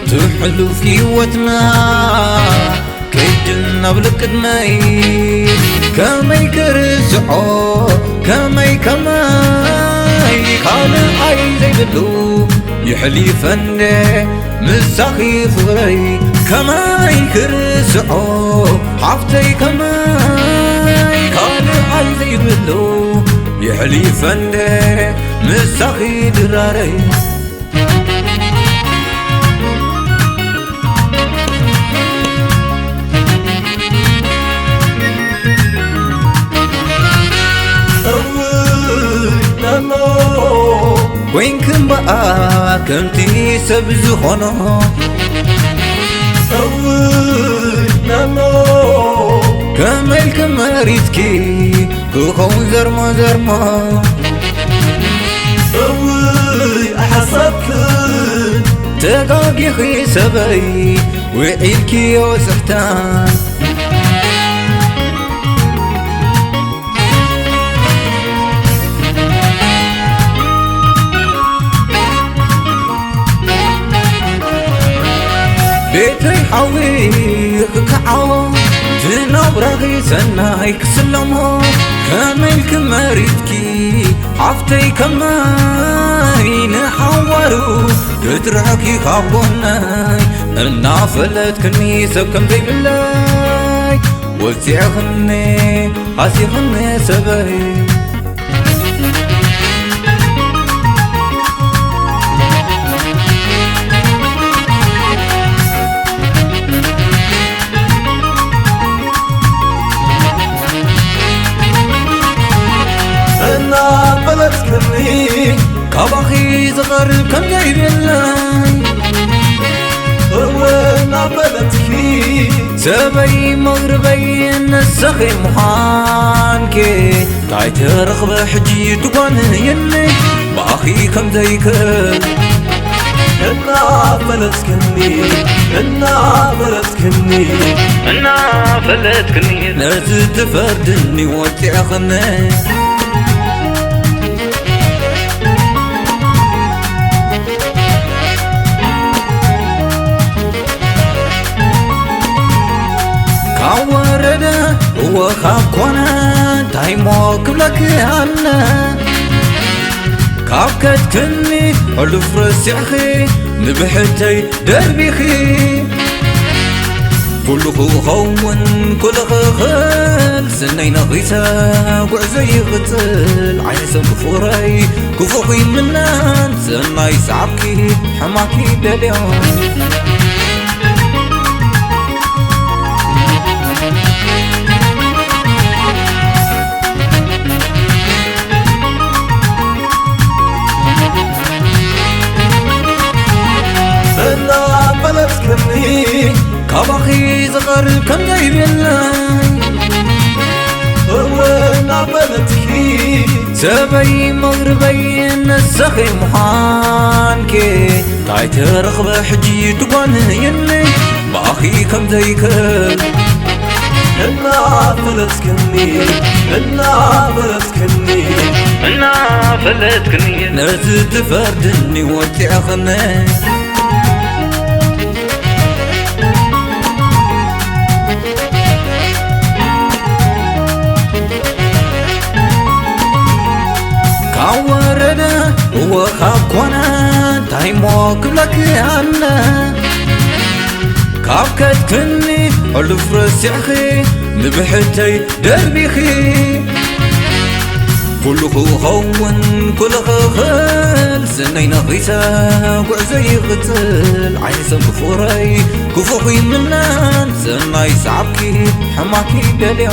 ትሕሉፍ ህይወትና ከይድና ብልቅድመይ ከመይ ክርስዖ ከመይ ከመይ ካልኣይ ዘይብሉ ይሕሊፈንደ ምሳኺ ፍቕረይ ከመይ ክርስዖ ሓፍተይ ከመይ ካልኣይ ዘይብሉ ይሕሊፈንደ ምሳኺ ድራረይ ኮይንክምበኣ ከምቲ ሰብ ዝኾኖ ከመይ ኢልኪ መሪጽኪ ክኸውን ዘርሞ ዘርሞ እውይ ኣይሓሰብክን ተጋጊኺ ሰበይ ውዒልኪዮ ስሕታን ቤተይ ሓዊ ክከዓዎ ዝናብራኺ ሰናይ ክስለሞ ከመይ ኢልኪ መሪጽኪ ሓፍተይ ከመይ ንሓዋሩ ክትርሕኪ ካብ ጎነይ እናፈለጥክኒ ሰብ ከም ዘይብለይ ወፂዕኽኒ ሃሲኽኒ ሰበይ እናበለጽክኒ ካባኺ ዝቐርብ ከም ዘይብለይ እወ እናበለጽኪ ሰበይ መቕርበይ ንስኺ ምዃንኪ እንታይ ተረኽበ ሕጂ ትጓንየኒ ብኣኺ ከም ዘይክእል እናፈለጥክኒ እናፈለጥክኒ እናፈለጥክኒ ነዚ ትፈርድኒ ወፂዕኽኒ ካብ ወረደ እወ ካብ ኮነ እንታይ ሞ ክብለኪ ኣነ ካብ ከድክኒ ሕሉፍ ረሲዕኺ ንብሕተይ ደርቢኺ ኩሉ ክኸውን ኩሉ ክኽእል ስነይ ነኺሰ ጉዕዞ ይቕጽል ዓይነ ሰብ ክፉረይ ክፉኺ ምነን ሰናይ ሰዓብኪ ሕማኪ ደልዮ እናበለጽክኒ ካባኺ ዝቐርብ ከም ዘይብለይ እወ እናበለጽኪ ሰበይ መቕርበይ ንስኺ ምዃንኪ እንታይ ትረኽበ ሕጂ ትጓንይኒ ብኣኺ ከም ዘይክእል እናፈለጥክኒ እናፈለጥክኒ እናፈለጥክኒ ነዚ ትፈርድኒ ወፂዕኽኒ ካብ ወረደ እወ ካብ ኮነ እንታይ ሞ ክብለኪ ኣነ ካብ ከድክኒ ሕሉፍ ረሲዕኺ ንብሕተይ ደርቢኺ ኩሉ ክኸውን ኩሉ ክኽእል ስነይ ነኺሰ ጉዕዞ ይቕጽል ዓይሰም ክፉረይ ክፉኺ ምነን ሰናይ ሰዓብኪ ሕማኪ ደልዮ